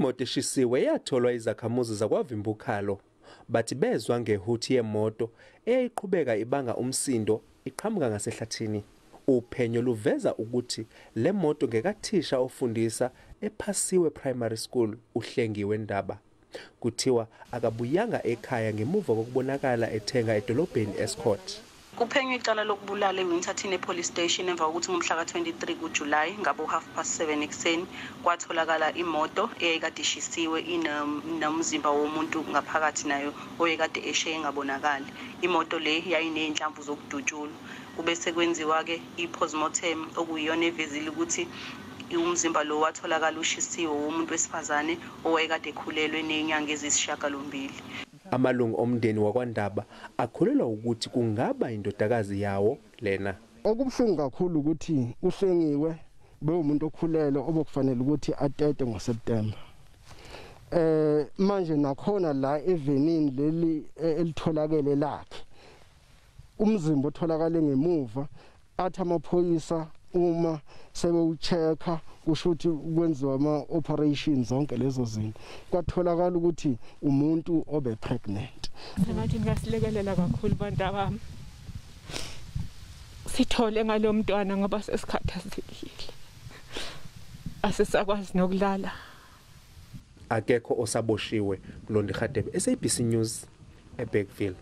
Imoto eshisiwe yatholwa izakhamuzi zakwaVimbukhalo. Bathi bezwa ngehuthi yemoto eyayiqhubeka ibanga umsindo iqhamuka ngasehlathini. Uphenyo luveza ukuthi le moto ngekathisha ofundisa ePhasiwe Primary School uHlengiwe Ndaba. Kuthiwa akabuyanga ekhaya ngemuva kokubonakala ethenga edolobheni Escort. Kuphenywa icala lokubulala eWinterton ePolice Station emva kokuthi ngomhla ka-23 kuJulayi ngabo-7:30 ekuseni kwatholakala imoto eyayikade ishisiwe inomzimba womuntu ngaphakathi nayo oyekade eshe engabonakali. Imoto le yayiney'nhlamvu zokudutshulwa. Kube sekwenziwa-ke i-postmortem okuyiyona evezile ukuthi umzimba lo watholakala ushisiwe womuntu wesifazane owayekade ekhulelwe ney'nyanga eziyisishiyagalombili. Amalungu omndeni wakwaNdaba akholelwa ukuthi kungaba indodakazi yawo lena. Okubuhlungu kakhulu ukuthi uHlengiwe bewumuntu okhulelwe obokufanele ukuthi atete ngoSeptember. Manje nakhona la evenini leli elitholakele lakhe umzimba otholakale ngemuva, athi amaphoyisa uma sebewuchecka kusho ukuthi kwenziwa ama-operations zonke lezo zinto, kwatholakala ukuthi umuntu obe pregnant. Sengathi ngasilekelela kakhulu bantu abami, sithole ngalo mntwana ngoba sesikhathazekile, asisakwazi nokulala. Akekho osaboshiwe. Mlondi Radebe, SABC News, eBergville.